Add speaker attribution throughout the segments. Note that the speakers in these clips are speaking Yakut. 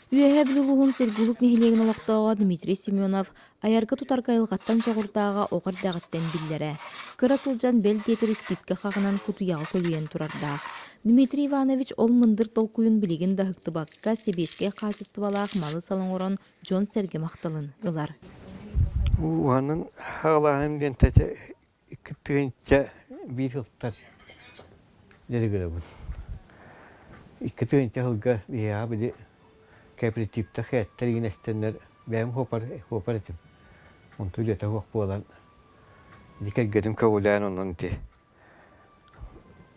Speaker 1: Үөһээ Бүлүү улууһун Сургуулук нэһилиэгин олохтооҕо Дмитрий Семенов айарга-тутарга айылҕаттан дьоҕурдааҕа оҕо эрдэҕиттэн биллэрэ. Кыра сылдьан бэл диэтэр испиискэ хаҕынан кутуйаҕы көлүйэн турардаах. Дмитрий Иванович ол мындыр толкуйун билигин да ыһыктыбакка, сэбиэскэй хаачыстыбалаах малы-салы оҥорон дьон-сэргэ махталын ылар.
Speaker 2: Уһанан хаҕалааһын диэн 2 тыһыынча 1 сылтан дьарыгырабын. 2 тыһыынча сылга биһиэхэ били кооперативтар хээттэр игин эстэннэр бэйэм хуопар хуопар этим. Онту үлэтэ суох буолан ити кэргэним көҕүлээн онон ити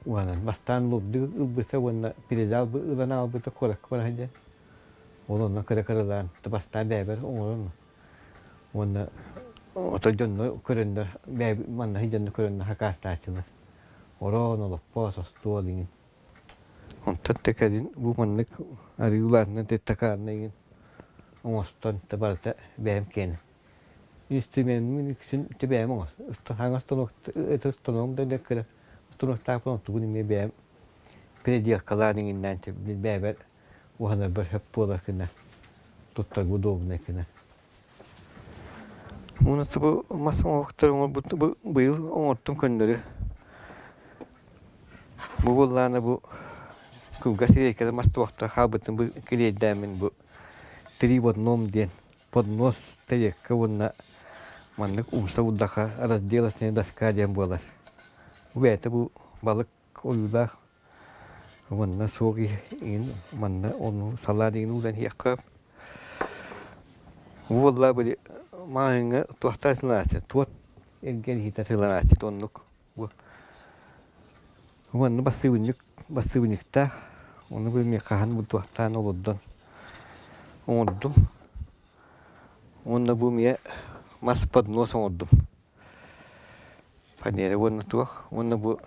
Speaker 2: уонан бастаан лурду ылбыта уонна передал ылан аҕалбыта куоракка бара сылдьан ол онно кыра-кыралаан бастаан бэйэбэр оҥорон Уонна ото дьонно көрөннөр манна дьонно көрөннөр хакаастааччылар. Ороон, олоппос, остуол иҥин. Онтон да кэлин бу маннык арыылаанна такаарна иҥин оҥостон да барыта бэйэм киэнэ. Инструмеммин үксүн бэйэм оҥос. Хаҥас это станогум да кыра станоктаахпын онтубун эмиэ бэйэм переделкалаан иҥиннээн бэйэбэр уһанарбар сөп буолар гына туттарга удобнай гына. Уонна бу мас оҥоһуктары оҥорбут бу быйыл оҥортум көннөрү. Бу буоллаҕына бу кылгас ириэккэ мас туохтара хаалбытын бу килиэйдээммин бу три в одном диэн поднос тарелка уонна маннык умса урдаха разделочная доска диэн буолар. Бу бэйэтэ бу балык ойуулаах Манна суох иһин манна ону салаа диэн ууран иһиэххэ Буолла били маҕаһыыҥҥа туохтаа сылааччы туот эргэ иһитэ сылааччы оннук Манна бассыыбынньык бассыыбынньыктаах ону бу эмиэ хаһан бултуохтаан олордон оҥордум уонна бу эмиэ мас поднос оҥордум Фанера уонна туох уонна бу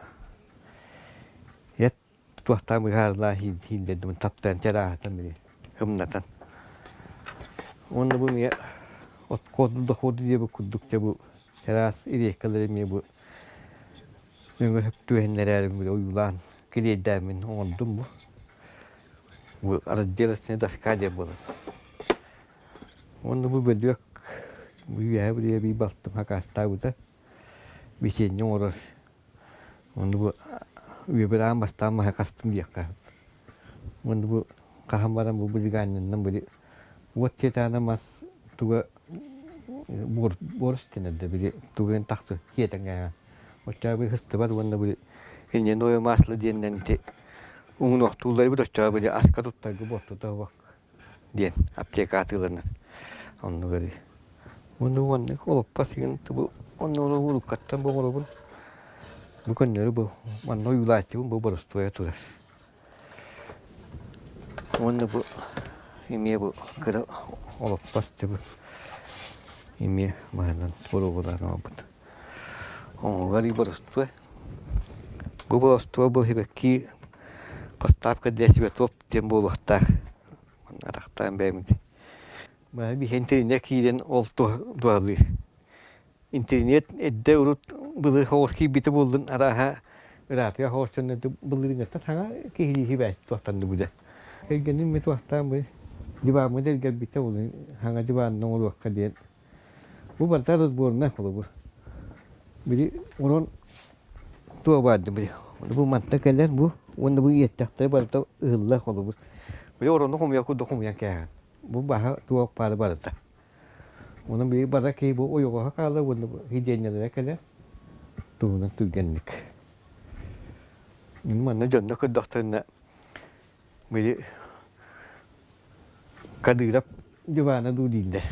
Speaker 2: эт туохтаан быһаарылаан иһиирдэрдим таптаан чарааһатан били ымнатан уонна бу эмиэ отходу доходу диэбит курдук дьэ бу чараас ириэккэлэри эмиэ бу өҥө сөп түбэһиннэрээрим били ойуулаан килиэйдээммин оҥордум бу бу разделочная доска диэн буолар Уонна бу бөлүөк бу үөһэ били эбии балтым хакаастаабыта бичиэнньэ оҥорор. Уонна бу үйэбэр аан бастаан маһы хастым диэххэ. Уонна бу хаһан баран бу билигаанньаннан били уот тиэтээнэ мас туга буор буор истэн эрдэ били тугун тахсы киэтэн кээһэн. Оччоҕо били сыстыбат уонна били льняное масло диэннэн ити уҥунуохтууллар эбит оччоҕо били аска туттарга буортута суох диэн аптека атыыланар. Оннук эрий. Уонна маннык олоппос игин бу онно уруккаттан бу оҥоробун. Бу көннөрү бу манна ойуулааччыбын бу боростуойа турар. Уонна бу эмиэ бу кыра олоппос бу эмиэ маһынан боруобалаан оҥорбут. Оҥоругар и боростуой. Бу боростуой бу сибэкки поставка для цветов диэн буолуохтаах. Атахтаан бэйэбит. Биһи интернет киирэн ол туһалыыр. Интернет эрдэ урут былыр соҕус киирбитэ буоллун арааһа ыраатыга соҕус дьонно былырыыҥҥыттан саҥа киһилии бэйэт туохтанныбыта. Кэргэним ми туохтаан бу диваммыт эргэрбитэ буолун саҥа диванна оҥоруохха диэн Бу барыта разборнай холобур. Били онон туох баар били бу манта кэлэр бу уонна бу иэттэхтэрэ барыта ыһыллар холобур. Били орону хомуйар курдук хомуйан кээһэн. Бу баһа туох баара барыта. Онон били бара киһи бу ойоҕоһо хаалар уонна бу сидиэнньэлэрэ кэлэр туһунан түргэнник. Манна дьонно көрдөхтөрүнэ Били Кадыров дивана дуу дииллэр.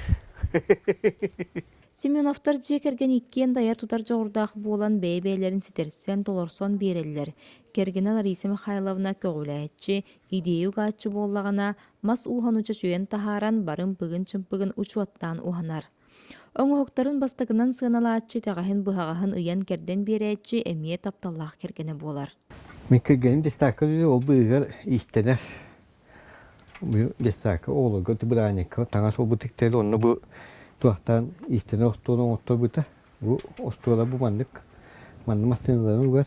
Speaker 1: Семеновтар дьиэ кэргэн иккиэн да айар-тутар дьоҕурдаах буолан бэйэ-бэйэлэрин ситэрсэн, толорсон биэрэллэр. Кэргэнэ Лариса Михайловна көҕүлээччи, идея угааччы буоллаҕына, мас ууһан чочуйан таһааран, барын быгын-чымпыгын учуоттаан уһанар. Оҥоһуктарын бастакынан сыаналааччы итэҕэһин-быһаҕаһын ыйан-кэрдэн биэрээччи эмиэ тапталлаах кэргэнэ буолар.
Speaker 2: Мин кэргэним дьассаакка үлэлиир, ол быыһыгар иистэнэр. Бу дьассаакка оҕолорго бырааникка таҥас уолбут тиктэрэр, онно бу туохтаан иистэнэр остуолу оҥотторбута. Бу остуола бу маннык, манна массыыналарын угар.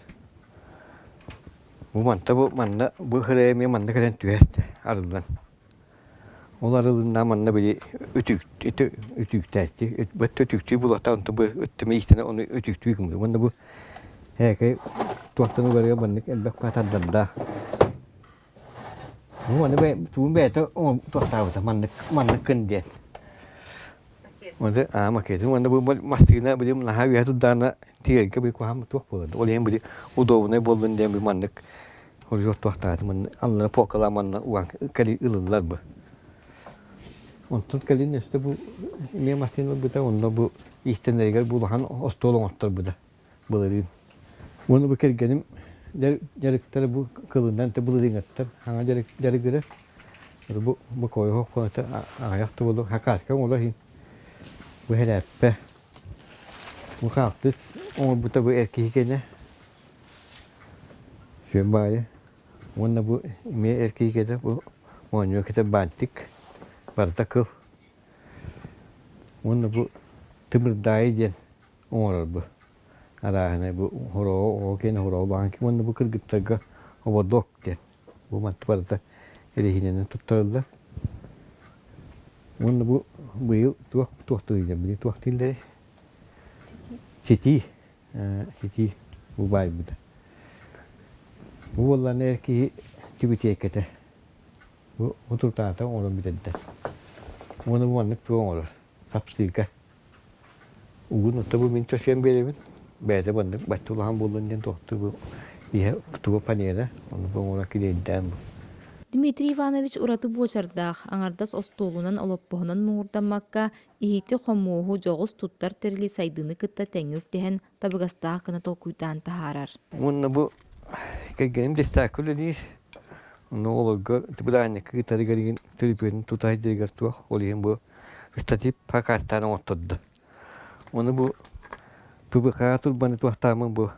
Speaker 2: Бу манта бу манна бу хырайа эмиэ манна кэлэн түһэр арыллан. Ол арылынна манна били үтүктээччи, бөттө үтүктүү булата, онто бу өттүмэ иистэнэ ону үтүктүү гыммыт. Уонна бу һээкэй туохтан угарыга маннык элбэх каатардардаах. Бу маны тугун бэйэтэ туохтаабыта маннык маннык гын диэн. Онто аа макетын уонна бу массыына били наһаа үөһэ турдаҕына тиэргэ били куһаҕан туох буолар. Ол иһин били удобнай буоллун диэн бу маннык Олорор туохтаатым манна аллара полкалаан манна уган кэлин ылыллар бу. Онтон кэлин өссө бу эмиэ массыына ылбыта онно бу иистэнэригэр бу улахан остуол оҥотторбута былырыын. Уонна бу кэргэним дьарыктара бу кылынан былырыыҥҥаттан хаҥа дьарыгыра. Бу бу койоһох куоната аҕыйах да буолуо хакаска оҥолор иһин бу хэрээппэ бу хаалтыс оҥорбута бу эр киһи кэнэ Сүөм баайы уонна бу эмиэ эр киһи кэтэр бу моонньуга кэтэр баантик барыта кыл уонна бу тымырдаайы диэн оҥорор бу арааһынай бу хороҕо оҕо киэнэ хороҕо улахан уонна бу кыргыттарга ободок диэн бу манты барыта эрэһиинэнэн туттарыллар уонна бу быйыл туох туохтуй били туох дииллэрий ситии Ситии убаайбыта. Бу буоллаҕына эр киһи түбүтиэккэтэ. Бу утуртаата оҥорон бүтэрдэ. Уонна бу маннык тугу оҥорор? Сапсыыка. Угун отто бу мин чочуйан биэрэбин. Бэйэтэ маннык бачча улахан буоллун диэн туохтуу бу иһэ туга панера, ону бу оҥорон килиэйдээн бу.
Speaker 1: Дмитрий Иванович ураты буочардаах, аҥардас остуолунан, олоппоһунан муҥурдаммакка, Иһити-хомуоһу дьоҕус туттар тэрили сайдыыны кытта тэҥҥэ үктэһэн, табыгастаах гына толкуйдаан таһаарар.
Speaker 2: Уонна бу кэргэним дьиссаакка үлэлиир. Онно оҕолорго бырааһынньыкка ыытарыгар игин төлөпүөнүн тута сылдьарыгар туох, ол иһин бу штатив прокаттаан оҥоттордо. Уонна бу ПВХ турбаны туохтааммын бу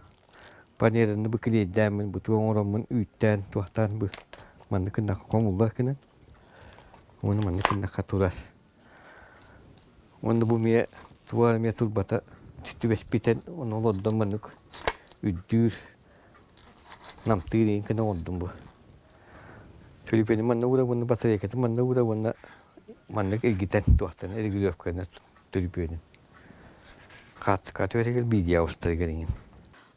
Speaker 2: панераны бу килиэйдээммин бу туох оҥороммун үүттээн туохтаан бу маннык гыннахха хомуллар гынан уонна маннык гыннахха турар. Уонна бу эмиэ туга эмиэ турбата түбэспитин ону олордон маннык үрдүүр, намтыыр иҥ гына оҥордум бу. Төлөпүөнү манна уура уонна батарейкатын манна уура уонна маннык эргитэн туохтан регулировканы төлөпүөнүн. Хаартыска түһэригэр видео устарыгар иҥин.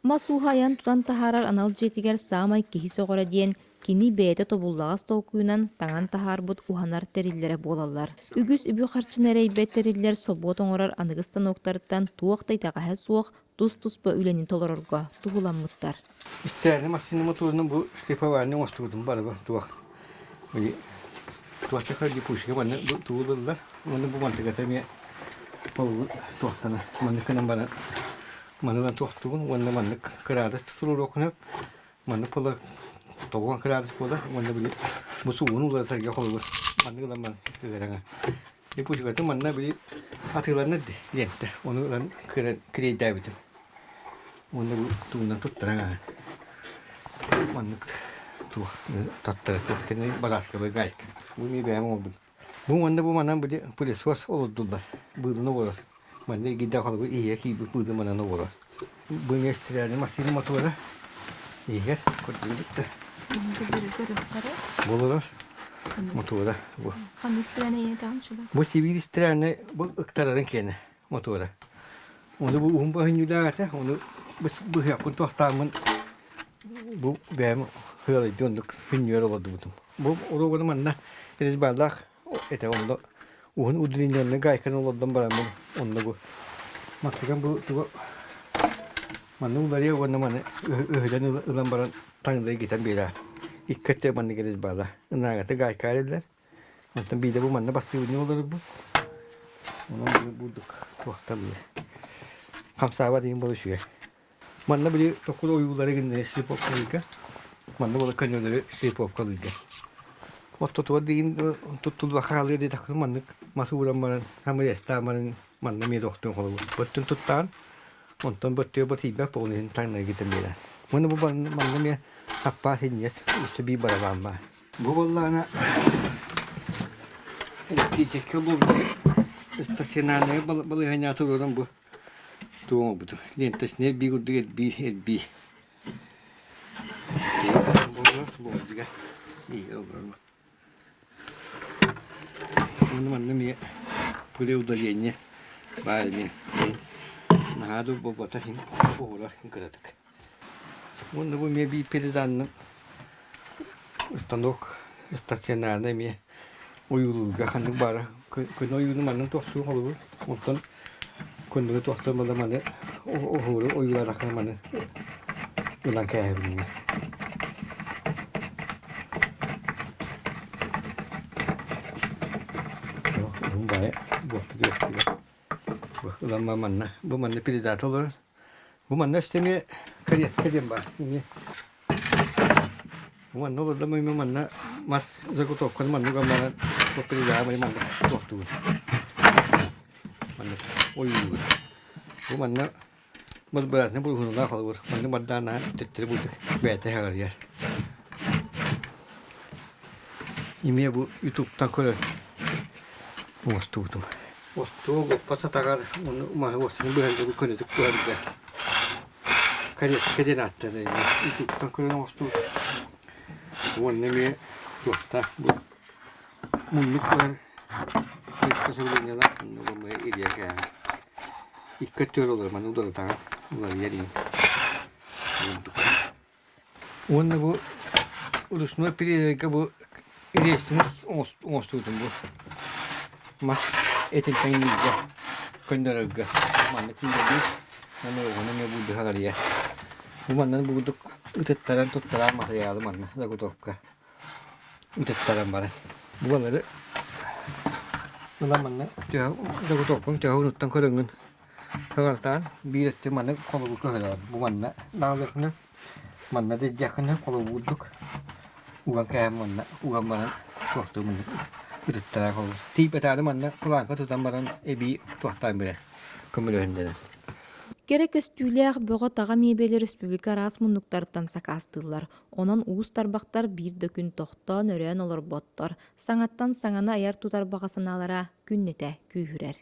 Speaker 1: Мас ууһа айан тутан таһаарар анал дьиэтигэр саамай киһи сөҕөрө диэн Кини бэйэтэ тобуллаҕас толкуйунан таҥан таһаарбыт уһанар тэриллэрэ буолаллар. Үгүс үбү-харчыны эрэйбэт тэриллэр собуот оҥорор аныгы станоктарыттан туох да итэҕэһэ суох тус-туспа үлэни толорорго туһуламмыттар.
Speaker 2: Истээни массыына мотуорунан бу шлифование оҥостубутум барыга туох били туохчаха липучка манна бу тугу ылыллар уонна бу мантыката эмиэ ол туохтана маннык гынан баран манынан туохтугун уонна маннык кыраадыс туруоруоххун сөп Маннык буолар тоҕуон кыраадыс буолар уонна били бу суугун уларытарга холобур маннык ылан баран ыараҥа. Липучкатын манна били атыыланар диэнтэ ону ылан кириэйдээбитим. Уонна бу тугунан туттаран аһан маннык туох таттара туох тэҥэ барашковай гайка. Бу эмиэ бэйэм оҥорбут. Бу уонна бу манан били пылесос олордуллар. Быылын олорор. Манна эргийдэх холобур иһигэ киирбит быылы манан олорор. Бу миэстэлэрин массыына мотуора иһигэр көрдүгүт да. Бу олорор мотуора бу. Бу Сибиир истрээнэ бу ыктарарын киэнэ мотуора. Ону бу уһун баһынньуулаах этэ, ону быһыахпын туохтааммын бу бэйэм сыалайдыы оннук күннүгэр олордубутум. Бу уруогуну манна резьбалаах этэ онно уһун удлиненный гайканы олордон бараммын онно бу маттыган бу тугу манна уларыйа уонна маны ыһыдан ылан баран таҥнары гитэн биэрэр. Икки өттө маннык резьбала. Ынаагата гайка эрэллэр. Онтон биирдэ бу манна бастыыбынньык олорорбут. Онон бурдук туохтан хамсаабат иһин буолу үчүгэй. Манна били токур ойуулары гыннары шлифовкалыырга, манна буола көнөлөрү шлифовкалыырга. Ортотугар диин туттулла хаалыа диэтэххэ маннык мас ууран баран, хамыйастаан баран манна эмиэ тохтуон холобур. Бөттүн туттаан, онтон бөттүө батыйбат буолан иһин таҥнары китэн биэрэр. Уонна бу манна эмиэ саппаас инньэс өссө биир барабаан баар. Бу буоллаҕына электрическэй лобби стационарнай балаһыанньаҕа туруоран бу Туох оҥорбутум ленточнай эрбии курдук эрбии эрбии буолар буолдуга Уонна манна эмиэ пылеудаление баар эмиэ. Наһаа да буолбатах иһин уһурар кыратык. Уонна бу эмиэ биир переданным станок стационарный эмиэ ойуулуурга ханнык баара көнө ойууну манна туохтуур холобур онтон көннөрү туохтуур маны маны оһуору ойуулаатахха маны ылан кээһэбин уһун баайа буолта түөстүгэ ылан манна бу манна передата олорор бу манна өссө эмиэ каретка диэн баар эмиэ Манна олордом эмиэ манна мас заготовканы маннык гынан передавай маннык туохтуур. Маннык ойуулуур. Бу манна мас быраатына буруһунулаах холобур. Маннык бардаан төттөрү булдук бэйэтэ хаҕарыйар. Эмиэ бу ютубтан көрөн оҥостубутум. Остуол лоппас атаҕар уонна маһы уостарын быһарга көнөтүк быһарга Каретка диэн ааттанар ютубтан көрөн оҥостубут. Уонна эмиэ туохтаах бу муннук быһар приспособлениелаах муннук илиэ кээһэн икки өттүгэр олорор маны уларытаҕын уларыйар иһин курдук. Уонна бу ручной перерезка бу рельсини оҥостубутум бу мас этин тэҥнииргэ көннөрөргө маннык күүлэлиир уонна оҕону эмиэ булдуһа Бу манна бурдук ытыттаран туттаран матырыйаалы манна заготовка ытыттаран баран. Бу балары ылан манна төһө заготовкаҥ төһө уһунуттан көрөҥҥүн Саҥартаан биир өттүн маннык холобур көһөрөҕүн. Бу манна наалыаххына, манна да илдьиэххинэ холобурдук уган кээһэн манна уган баран туохтуу маннык ытыттара холобур. Тиийбэтэҕинэ манна кулааҥка тутан баран эбии туохтаан билэр көмөлөһүннэрэн.
Speaker 1: Кэрэ көстүүлээх бөҕө-таҕа миэбэли республика араас муннуктарыттан сакаастыыллар. Онон уус тарбахтар биир да күн тохтоон, өрөөн олорботтор. Саҥаттан саҥаны айар-тутар баҕа санаалара күннэтэ күүһүрэр.